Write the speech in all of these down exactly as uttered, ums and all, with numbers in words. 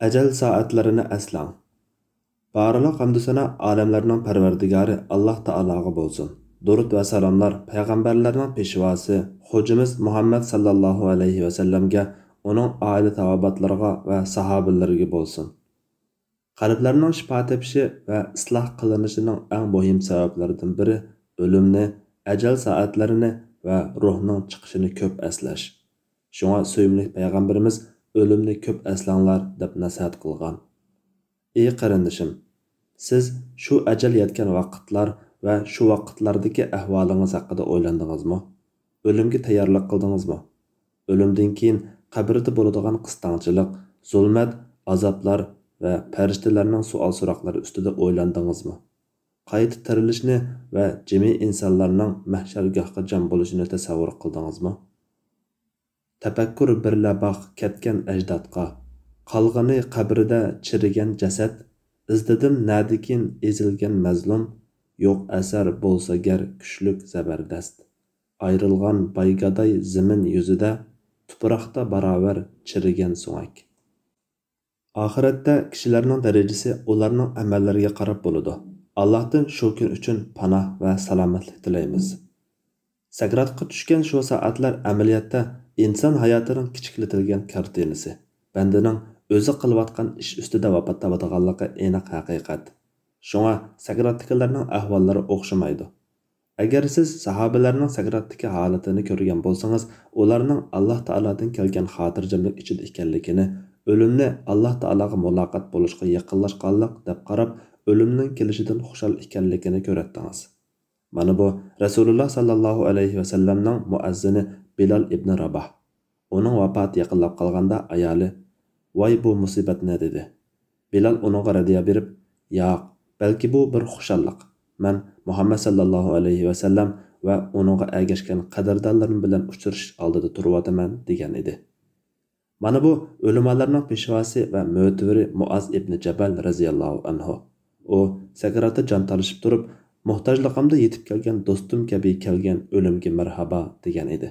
ئەجەل سائەتلىرىنى ئەسلەڭ. بارلىق ھەمدۇسانا ئالەملەرنىڭ پەرۋەردىگارى ئاللاھ تائالاغا بولسۇن. دۇرۇت ۋە سالاملار پەيغەمبەرلەرنىڭ پېشۋاسى، خوجىمىز مۇھەممەد ساللاللاھۇ ئەلەيھى ۋەسەللەمگە، ئۇنىڭ ئائىلە تاۋابىئاتلىرىغا ۋە ساھابىلىرىگە بولسۇن. قەلبلەرنىڭ شىپا تېپىشى ۋە ئىسلاھ قىلىنىشىنىڭ ئەڭ مۇھىم سەۋەبلىرىدىن بىرى ئۆلۈمنى، ئەجەل سائەتلىرىنى ۋە روھنىڭ چىقىشىنى كۆپ ئەسلەش. شۇڭا سۆيۈملۈك پەيغەمبىرىمىز «ئۆلۈمنى كۆپ ئەسلەڭلار» دەپ نەسىھەت قىلغان. ئى قېرىندىشىم، سىز شۇ ئەجەل يەتكەن ۋاقىتلار ۋە شۇ ۋاقىتلاردىكى ئەھۋالىڭىز ھەققىدە ئويلاندىڭىزمۇ؟ ئۆلۈمگە تەييارلىق قىلدىڭىزمۇ؟ ئۆلۈمدىن كېيىن قەبرىدە بولىدىغان قىستاڭچىلىق، زۇلمەت، ئازابلار ۋە پەرىشتىلەرنىڭ سوئال-سوراقلىرى ئۈستىدە ئويلاندىڭىزمۇ؟ قايتا تىرىلىشنى ۋە جىمى ئىنسانلارنىڭ مەھشەرگاھقا جەم بولۇشىنى تەسەۋۋۇر قىلدىڭىزمۇ؟ تەپەككۇر بىرلە باق كەتكەن ئەجدادقا، قالغىنى قەبرىدە چىرىگەن جەسەت. ئىزدىدىم نەدىكىن ئېزىلگەن مەزلۇم، يوق ئەسەر بولسا گەر كۈچلۈك زەبەردەست. ئايرىلغان بايگاداي زېمىن يۈزىدە، تۇپراقتا باراۋەر چىرىگەن سۆڭەك. ئاخىرەتتە كىشىلەرنىڭ دەرىجىسى ئۇلارنىڭ ئەمەللىرىگە قاراپ بولىدۇ. ئاللاھتىن شۇ كۈن ئۈچۈن پاناھ ۋە سالامەتلىك تىلەيمىز. سەكراتقا چۈشكەن شۇ سائەتلەر ئەمەلىيەتتە ئىنسان ھاياتىنىڭ كىچىكلىتىلگەن كارتىنىسى، بەندىنىڭ ئۆزى قىلىۋاتقان ئىش ئۈستىدە ۋاپات تاپىدىغانلىقى ئېنىق ھەقىقەت. شۇڭا سەكراتتىكىلەرنىڭ ئەھۋاللىرى ئوخشىمايدۇ. ئەگەر سىز ساھابىلەرنىڭ سەكراتتىكى ھالىتىنى كۆرگەن بولسىڭىز، ئۇلارنىڭ ئاللاھ تائالادىن كەلگەن خاتىرجەملىك ئىچىدە ئىكەنلىكىنى، ئۆلۈمنى ئاللاھ تائالاغا مۇلاقات بولۇشقا يېقىنلاشقانلىق دەپ قاراپ، ئۆلۈمنىڭ كېلىشىدىن خۇشال ئىكەنلىكىنى كۆرەتتىڭىز. مانا بۇ رەسۇلۇللاھ ساللاللاھۇ ئەلەيھى ۋەسەللەمنىڭ مۇئەززىنى بىلال ئىبنى راباھ. ئۇنىڭ ۋاپاتى يېقىنلاپ قالغاندا ئايالى، «ۋاي بۇ مۇسىبەتنى!» دېدى. بىلال ئۇنىڭغا رەددىيە بېرىپ، «ياق، بەلكى بۇ بىر خۇشاللىق. مەن مۇھەممەد ساللاللاھۇ ئەلەيھى ۋەسەللەم ۋە ئۇنىڭغا ئەگەشكەن قەدىردانلىرىم بىلەن ئۇچرىشىش ئالدىدا تۇرۇۋاتىمەن» دېگەن ئىدى. مانا بۇ ئۆلىمالارنىڭ پېشۋاسى ۋە مۆتىۋىرى مۇئاز ئىبنى جەبەل رەزىياللاھۇ ئەنھۇ. ئۇ سەكراتتا جان تالىشىپ تۇرۇپ، موھتاجلىقىمدا يېتىپ كەلگەن دوستۇم كەبى كەلگەن ئۆلۈمگە مەرھابا دېگەن ئىدى.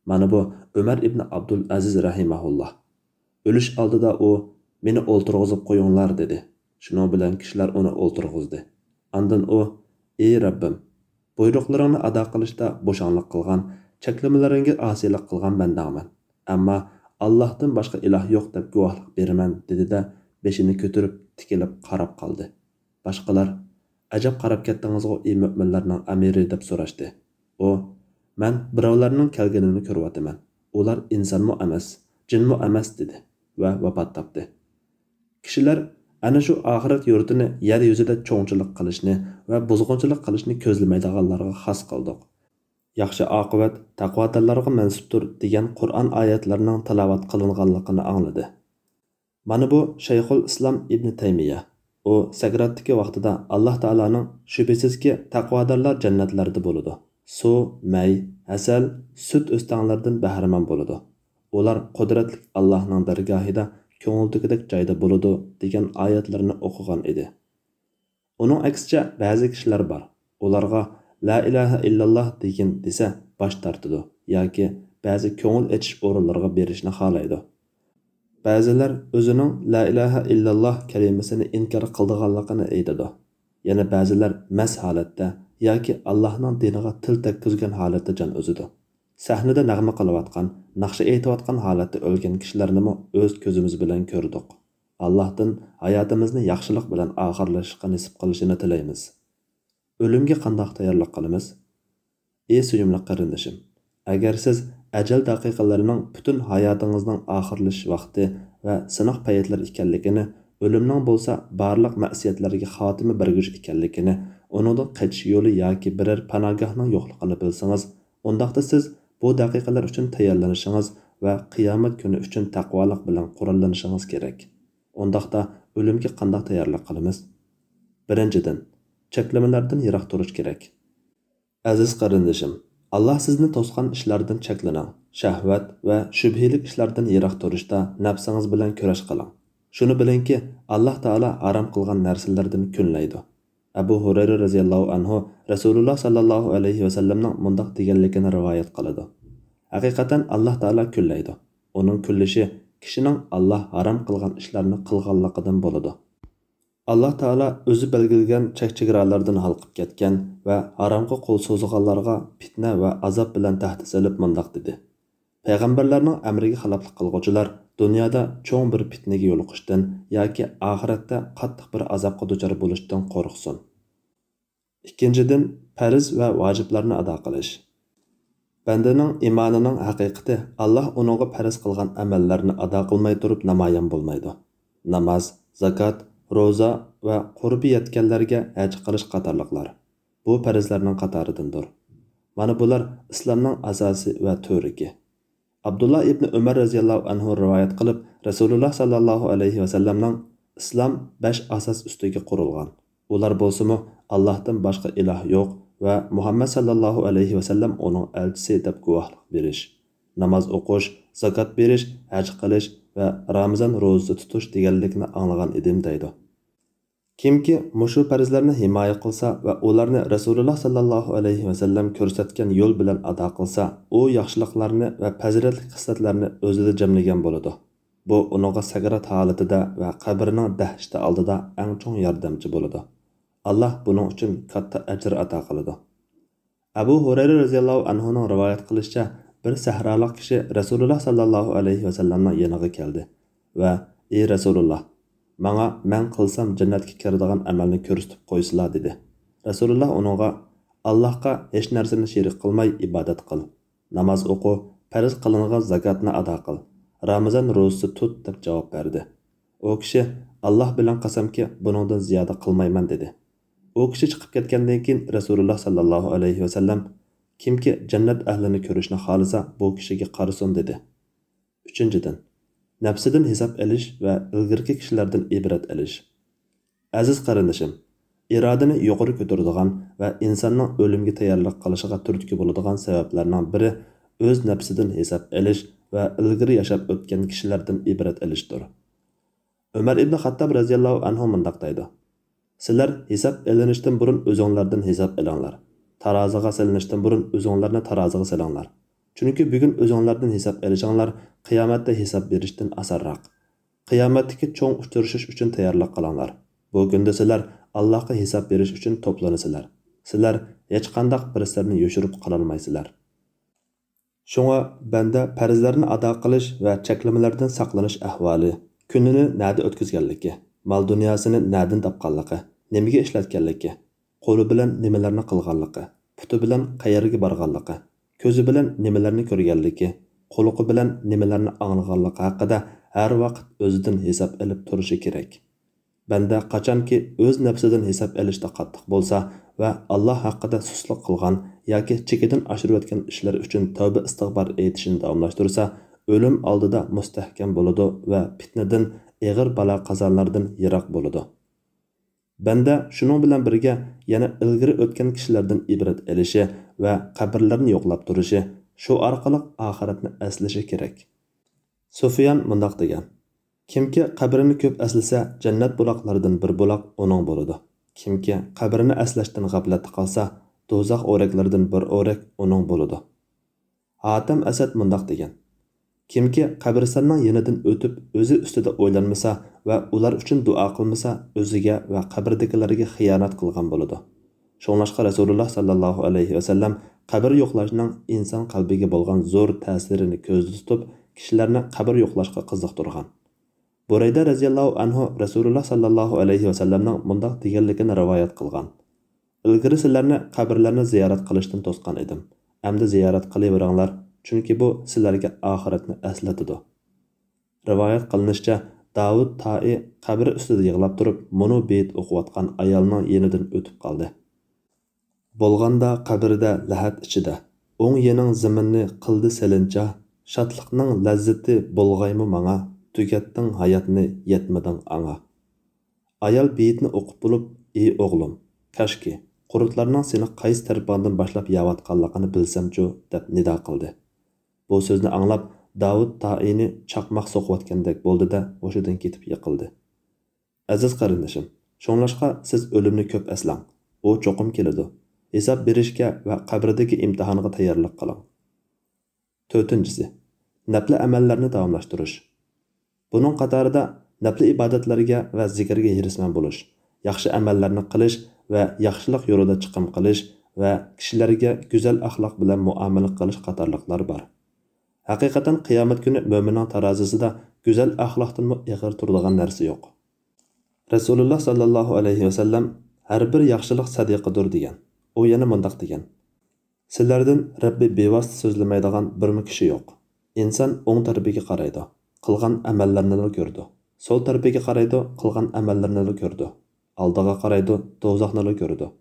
مانا بۇ ئۆمەر ئىبنى ئابدۇل ئەزىز رەھىمەھۇللاھ. ئۆلۈش ئالدىدا ئۇ، «مېنى ئولتۇرغۇزۇپ قويۇڭلار» دېدى. شۇنىڭ بىلەن كىشىلەر ئۇنى ئولتۇرغۇزدى. ئاندىن ئۇ، «ئى رەببىم، بۇيرۇقلىرىڭنى ئادا قىلىشتا بوشاڭلىق قىلغان، چەكلىمىلىرىڭگە ئاسىيلىق قىلغان بەندەڭمەن. ئەمما ئاللاھتىن باشقا ئىلاھ يوق دەپ گۇۋاھلىق بېرىمەن» دېدى-دە، بېشىنى كۆتۈرۈپ تىكىلىپ قاراپ قالدى. باشقىلار، «ئەجەب قاراپ كەتتىڭىزغۇ، ئى مۆمىنلەرنىڭ ئەمىرى» دەپ سوراشتى. ئۇ، «مەن بىراۋلارنىڭ كەلگىنىنى كۆرۈۋاتىمەن. ئۇلار ئىنسانمۇ ئەمەس، جىنمۇ ئەمەس» دېدى ۋە ۋاپات تاپتى. كىشىلەر ئەنە شۇ ئاخىرەت يۇرتىنى يەر يۈزىدە چوڭچىلىق قىلىشنى ۋە بۇزغۇنچىلىق قىلىشنى كۆزلىمەيدىغانلارغا خاس قىلدۇق. ياخشى ئاقىۋەت تەقۋادارلارغا مەنسۇپتۇر دېگەن قۇرئان ئايەتلىرىنىڭ تىلاۋەت قىلىنغانلىقىنى ئاڭلىدى. مانا بۇ شەيخۇل ئىسلام ئىبنى تەيمىيە. ئۇ سەكراتتىكى ۋاقتىدا ئاللاھ تائالانىڭ، «شۈبھىسىزكى، تەقۋادارلار جەننەتلەردە بولىدۇ. سۇ، مەي، ھەسەل، سۈت ئۆستەڭلىرىدىن بەھرىمەن بولىدۇ. ئۇلار قۇدرەتلىك ئاللاھنىڭ دەرگاھىدا كۆڭۈلدىكىدەك جايدا بولىدۇ» دېگەن ئايەتلەرنى ئوقۇغان ئىدى. ئۇنىڭ ئەكسىچە بەزى كىشىلەر بار، ئۇلارغا «لا ئىلاھە ئىللاللاھ دېگىن» دېسە باش تارتىدۇ ياكى بەزى كۆڭۈل ئېچىش ئورۇنلىرىغا بېرىشنى خالايدۇ. بەزىلەر ئۆزىنىڭ «لا ئىلاھە ئىللاللاھ» كەلىمىسىنى ئىنكار قىلىدىغانلىقىنى ئېيتىدۇ. يەنە بەزىلەر مەست ھالەتتە ياكى ئاللاھنىڭ دىنىغا تىل تەگكۈزگەن ھالەتتە جان ئۈزىدۇ. سەھنىدە نەغمە قىلىۋاتقان، ناخشا ئېيتىۋاتقان ھالەتتە ئۆلگەن كىشىلەرنىمۇ ئۆز كۆزىمىز بىلەن كۆردۇق. ئاللاھتىن ھاياتىمىزنى ياخشىلىق بىلەن ئاخىرلىشىشقا نېسىپ قىلىشىنى تىلەيمىز. ئۆلۈمگە قانداق تەييارلىق قىلىمىز؟ ئى سۆيۈملۈك قېرىندىشىم، ئەگەر سىز ئەجەل دەقىقىلىرىنىڭ پۈتۈن ھاياتىڭىزنىڭ ئاخىرلىشىش ۋاقتى ۋە سىناق پەيتلىرى ئىكەنلىكىنى، ئۆلۈمنىڭ بولسا بارلىق مەسىيەتلەرگە خاتىمە بەرگۈچى ئىكەنلىكىنى، ئۇنىڭدىن قېچىش يولى ياكى بىرەر پاناھگاھنىڭ يوقلۇقىنى بىلسىڭىز، ئۇنداقتا سىز بۇ دەقىقىلەر ئۈچۈن تەييارلىنىشىڭىز ۋە قىيامەت كۈنى ئۈچۈن تەقۋالىق بىلەن قوراللىنىشىڭىز كېرەك. ئۇنداقتا ئۆلۈمگە قانداق تەييارلىق قىلىمىز؟ بىرىنچىدىن، چەكلىمىلەردىن يىراق تۇرۇش كېرەك. ئەزىز قېرىندىشىم، ئاللاھ سىزنى توسقان ئىشلاردىن چەكلىنىڭ. شەھۋەت ۋە شۈبھىلىك ئىشلاردىن يىراق تۇرۇشتا نەپسىڭىز بىلەن كۈرەش قىلىڭ. شۇنى بىلىڭكى، ئاللاھ تائالا ھارام قىلغان نەرسىلەردىن كۈنلەيدۇ. ئەبۇ ھۇرەيرە رەزىياللاھۇ ئەنھۇ رەسۇلۇللاھ ساللاللاھۇ ئەلەيھى ۋەسەللەمنىڭ مۇنداق دېگەنلىكىنى رىۋايەت قىلىدۇ: «ھەقىقەتەن ئاللاھ تائالا كۈنلەيدۇ. ئۇنىڭ كۈنلىشى كىشىنىڭ ئاللا ھارام قىلغان ئىشلارنى قىلغانلىقىدىن بولىدۇ. ئاللا تائالا ئۆزى بەلگىلىگەن چەك-چېگرالىرىدىن ھالقىپ كەتكەن ۋە ھارامغا قول سوزغانلارغا پىتنە ۋە ئازاب بىلەن تەھدىت سېلىپ مۇنداق دېدى: پەيغەمبەرلەرنىڭ ئەمرىگە خىلاپلىق قىلغۇچىلار دۇنيادا چوڭ بىر پىتنىگە يولۇقۇشتىن ياكى ئاخىرەتتە قاتتىق بىر ئازابقا دۇچار بولۇشتىن قورقسۇن. ئىككىنچىدىن، پەرز ۋە ۋاجىپلارنى ئادا قىلىش. بەندىنىڭ ئىمانىنىڭ ھەقىقىتى ئاللا ئۇنىڭغا پەرز قىلغان ئەمەللەرنى ئادا قىلماي تۇرۇپ نامايان بولمايدۇ. ناماز، زاكات، روزا ۋە قۇربى يەتكەنلەرگە ھەج قىلىش قاتارلىقلار بۇ پەرزلەرنىڭ قاتارىدىندۇر. مانا بۇلار ئىسلامنىڭ ئاساسى ۋە تۈۋرۈكى. ئابدۇللا ئىبنى ئۆمەر رەزىياللاھۇ ئەنھۇ رىۋايەت قىلىپ، رەسۇلۇللا ساللاللاھۇ ئەلەيھى ۋەسەللەمنىڭ، ئىسلام بەش ئاساس ئۈستىگە قۇرۇلغان. ئۇلار بولسىمۇ، ئاللاھتىن باشقا ئىلاھ يوق ۋە مۇھەممەد ساللاللاھۇ ئەلەيھى ۋەسەللەم ئۇنىڭ ئەلچىسى دەپ گۇۋاھلىق بېرىش، ناماز ئوقۇش، زاكات بېرىش، ھەج قىلىش ۋە رامىزان روزىسى تۇتۇش دېگەنلىكنى ئاڭلىغان ئىدىم، دەيدۇ. كىمكى مۇشۇ پەرزلەرنى ھىمايە قىلسا ۋە ئۇلارنى رەسۇلۇللا ساللاللاھۇ ئەلەيھى ۋەسەللەم كۆرسەتكەن يول بىلەن ئادا قىلسا، ئۇ ياخشىلىقلارنى ۋە پەزىلەتلىك خىسلەتلەرنى ئۆزىدە جەملىگەن بولىدۇ. بۇ ئۇنىڭغا سەكرات ھالىتىدە ۋە قەبرىنىڭ دەھشىتى ئالدىدا ئەڭ چوڭ ياردەمچى بولىدۇ. ئاللا بۇنىڭ ئۈچۈن كاتتا ئەجىر ئاتا قىلىدۇ. ئەبۇ ھۇرەيرە رەزىياللاھۇ ئەنھۇنىڭ رىۋايەت قىلىشىچە، بىر سەھرالىق كىشى رەسۇلۇللا ساللاللاھۇ ئەلەيھى ۋەسەللەمنىڭ يېنىغا كەلدى ۋە، ئى رەسۇلۇللا، ماڭا مەن قىلسام جەننەتكە كىرىدىغان ئەمەلنى كۆرسىتىپ قويسىلا، دېدى. رەسۇلۇللا ئۇنىڭغا، ئاللاھقا ھېچ نەرسىنى شېرىك قىلماي ئىبادەت قىل، ناماز ئوقۇ، پەرز قىلىنغان زاكاتنى ئادا قىل، رامىزان روزىسى تۇت، دەپ جاۋاب بەردى. ئۇ كىشى، ئاللاھ بىلەن قەسەمكى، بۇنىڭدىن زىيادە قىلمايمەن، دېدى. ئۇ كىشى چىقىپ كەتكەندىن كېيىن، رەسۇلۇللا ساللاللاھۇ ئەلەيھى ۋەسەللەم، كىمكى جەننەت ئەھلىنى كۆرۈشنى خالىسا، بۇ كىشىگە قارىسۇن، دېدى. ئۈچىنچىدىن، نەپسىدىن ھېساب ئېلىش ۋە ئىلگىرىكى كىشىلەردىن ئىبرەت ئېلىش. ئەزىز قېرىندىشىم، ئىرادىنى يۇقىرى كۆتۈرىدىغان ۋە ئىنساننىڭ ئۆلۈمگە تەييارلىق قىلىشىغا تۈرتكە بولىدىغان سەۋەبلەرنىڭ بىرى ئۆز نەپسىدىن ھېساب ئېلىش ۋە ئىلگىرى ياشاپ ئۆتكەن كىشىلەردىن ئىبرەت ئېلىشتۇر. ئۆمەر ئىبنى خەتتاب رەزىياللاھۇ ئەنھۇ مۇنداق دەيدۇ: سىلەر ھېساب ئېلىنىشتىن بۇرۇن ئۆزۈڭلاردىن ھېساب ئېلىڭلار. تارازىغا سېلىنىشتىن بۇرۇن ئۆزۈڭلارنى تارازىغا سېلىڭلار. چۈنكى بۈگۈن ئۆزۈڭلاردىن ھېساب ئېلىشىڭلار قىيامەتتە ھېساب بېرىشتىن ئاسانراق. قىيامەتتىكى چوڭ ئۇچرىشىش ئۈچۈن تەييارلىق قىلىڭلار. بۇ كۈندە سىلەر ئاللاھقا ھېساب بېرىش ئۈچۈن توپلىنىسىلەر. سىلەر ھېچقانداق بىر سىرنى يوشۇرۇپ قالالمايسىلەر. شۇڭا بەندە پەرزلەرنى ئادا قىلىش ۋە چەكلىمىلەردىن ساقلىنىش ئەھۋالى، كۈنىنى نەدە ئۆتكۈزگەنلىكى، مال-دۇنياسىنى نەدىن تاپقانلىقى، نېمىگە ئىشلەتكەنلىكى، قولى بىلەن نېمىلەرنى قىلغانلىقى، پۇتى بىلەن قەيەرگە بارغانلىقى، كۆزى بىلەن نېمىلەرنى كۆرگەنلىكى، قۇلىقى بىلەن نېمىلەرنى ئاڭلىغانلىقى ھەققىدە ھەر ۋاقىت ئۆزىدىن ھېساب ئېلىپ تۇرۇشى كېرەك. بەندە قاچانكى ئۆز نەپسىدىن ھېساب ئېلىشتا قاتتىق بولسا ۋە ئاللاھ ھەققىدە سۇسلۇق قىلغان ياكى چېكىدىن ئاشۇرۇۋەتكەن ئىشلىرى ئۈچۈن تەۋبە ئىستىغپار ئېيتىشىنى داۋاملاشتۇرسا، ئۆلۈم ئالدىدا مۇستەھكەم بولىدۇ ۋە پىتنىدىن، ئېغىر بالا-قازالاردىن يىراق بولىدۇ. بەندە شۇنىڭ بىلەن بىرگە يەنە ئىلگىرى ئۆتكەن كىشىلەردىن ئىبرەت ئېلىشى ۋە قەبرىلەرنى يوقلاپ تۇرۇشى، شۇ ئارقىلىق ئاخىرەتنى ئەسلىشى كېرەك. سۇفيان مۇنداق دېگەن: كىمكى قەبرىنى كۆپ ئەسلىسە، جەننەت بۇلاقلىرىدىن بىر بۇلاق ئۇنىڭ بولىدۇ. كىمكى قەبرىنى ئەسلەشتىن غەپلەتتە قالسا، دوزاخ ئورەكلىرىدىن بىر ئورەك ئۇنىڭ بولىدۇ. ھاتەم ئەسەد مۇنداق دېگەن: كىمكى قەبرىستاننىڭ يېنىدىن ئۆتۈپ، ئۆزى ئۈستىدە ئويلانمىسا ۋە ئۇلار ئۈچۈن دۇئا قىلمىسا، ئۆزىگە ۋە قەبرىدىكىلەرگە خىيانەت قىلغان بولىدۇ. شۇڭلاشقا رەسۇلۇللا ساللاللاھۇ ئەلەيھى ۋەسەللەم قەبرە يوقلاشنىڭ ئىنسان قەلبىگە بولغان زور تەسىرىنى كۆزدە تۇتۇپ، كىشىلەرنى قەبرە يوقلاشقا قىزىقتۇرغان. بۇرەيدە رەزىياللاھۇ ئەنھۇ رەسۇلۇللا ساللاللاھۇ ئەلەيھى ۋەسەللەمنىڭ مۇنداق دېگەنلىكىنى رىۋايەت قىلغان: ئىلگىرى سىلەرنى قەبرىلەرنى زىيارەت قىلىشتىن توسقان ئىدىم. ئەمدى زىيارەت قىلىۋېرىڭلار، چۈنكى بۇ سىلەرگە ئاخىرەتنى ئەسلىتىدۇ. رىۋايەت قىلىنىشىچە، داۋۇت تائى قەبرە ئۈستىدە يىغلاپ تۇرۇپ، مۇنۇ بېيىت ئوقۇۋاتقان ئايالنىڭ يېنىدىن ئۆتۈپ قالدى. بولغاندا قەبرىدە لەھەت ئىچىدە، ئوڭ يېنىڭ زېمىننى قىلدى سېلىنچا، شادلىقنىڭ لەززىتى بولغايمۇ ماڭا، تۈگەتتىڭ ھاياتنى، يەتمىدىڭ ئاڭا. ئايال بېيىتنى ئوقۇپ بولۇپ، ئى ئوغلۇم، كاشكى، قۇرتلارنىڭ سېنى قايسى تەرىپىڭدىن باشلاپ يەۋاتقانلىقىنى بىلسەمچۇ، دەپ نىدا قىلدى. بۇ سۆزنى ئاڭلاپ، داۋۇت تائىنى چاقماق سوقۇۋەتكەندەك بولدى-دە، ھوشىدىن كېتىپ يىقىلدى. ئەزىز قېرىندىشىم، شۇڭلاشقا سىز ئۆلۈمنى كۆپ ئەسلەڭ. ئۇ چوقۇم كېلىدۇ. ھېساب بېرىشكە ۋە قەبرىدىكى ئىمتىھانغا تەييارلىق قىلىڭ. تۆتىنچىسى، نەپلى ئەمەللەرنى داۋاملاشتۇرۇش. بۇنىڭ قاتارىدا نەپلى ئىبادەتلەرگە ۋە زىكىرگە ھېرىسمەن بولۇش، ياخشى ئەمەللەرنى قىلىش ۋە ياخشىلىق يولىدا چىقىم قىلىش ۋە كىشىلەرگە گۈزەل ئەخلاق بىلەن مۇئامىلە قىلىش قاتارلىقلار بار. ھەقىقەتەن قىيامەت كۈنى مۆمىننىڭ تارازىسىدا گۈزەل ئەخلاقتىنمۇ ئېغىر تۇرىدىغان نەرسە يوق. رەسۇلۇللا ساللاللاھۇ ئەلەيھى ۋەسەللەم ھەر بىر ياخشىلىق سەدىقىدۇر دېگەن. ئۇ يەنە مۇنداق دېگەن: سىلەردىن رەببى بىۋاسىتە سۆزلىمەيدىغان بىرمۇ كىشى يوق. ئىنسان ئوڭ تەرىپىگە قارايدۇ، قىلغان ئەمەللىرىنىلا كۆرىدۇ. سول تەرىپىگە قارايدۇ، قىلغان ئەمەللىرىنىلا كۆرىدۇ. ئالدىغا قارايدۇ، دوزاخنىلا كۆرىدۇ.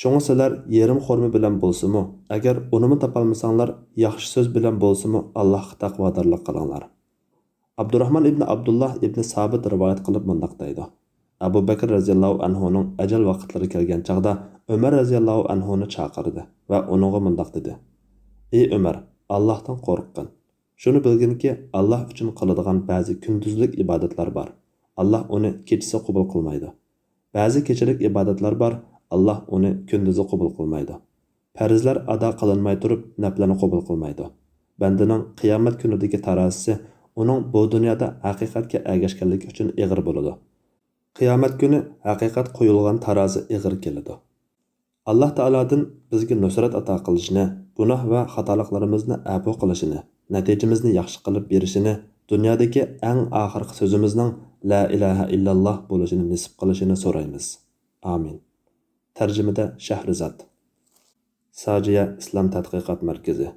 شۇڭا سىلەر يېرىم خورما بىلەن بولسىمۇ، ئەگەر ئۇنىمۇ تاپالمىساڭلار، ياخشى سۆز بىلەن بولسىمۇ ئاللاھقا تەقۋادارلىق قىلىڭلار. ئابدۇراھمان ئىبنى ئابدۇللا ئىبنى سابىت رىۋايەت قىلىپ مۇنداق دەيدۇ: ئەبۇ بەكىر رەزىياللاھۇ ئەنھۇنىڭ ئەجەل ۋاقىتلىرى كەلگەن چاغدا ئۆمەر رەزىياللاھۇ ئەنھۇنى چاقىردى ۋە ئۇنىڭغا مۇنداق دېدى: ئى ئۆمەر، ئاللاھتىن قورققىن. شۇنى بىلگىنكى، ئاللاھ ئۈچۈن قىلىدىغان بەزى كۈندۈزلۈك ئىبادەتلەر بار. ئاللاھ ئۇنى كېچىسى قوبۇل قىلمايدۇ. بەزى كېچىلىك ئىبادەتلەر بار، ئاللاھ ئۇنى كۈندۈزى قوبۇل قىلمايدۇ. پەرزلەر ئادا قىلىنماي تۇرۇپ، نەپلەرنى قوبۇل قىلمايدۇ. بەندىنىڭ قىيامەت كۈنىدىكى تارازىسى ئۇنىڭ بۇ دۇنيادا ھەقىقەتكە ئەگەشكەنلىكى ئۈچۈن ئېغىر بولىدۇ. قىيامەت كۈنى ھەقىقەت قويۇلغان تارازى ئېغىر كېلىدۇ. ئاللاھ تائالادىن بىزگە نۇسرەت ئاتا قىلىشىنى، گۇناھ ۋە خاتالىقلىرىمىزنى ئەپۇ قىلىشىنى، نەتىجىمىزنى ياخشى قىلىپ بېرىشىنى، دۇنيادىكى ئەڭ ئاخىرقى سۆزىمىزنىڭ لا ئىلاھە ئىللاللاھ بولۇشىنى نېسىپ قىلىشىنى سورايمىز. ئامىن. تەرجىمىدە شەھرىزات. ساجىيە ئىسلام تەتقىقات مەركىزى.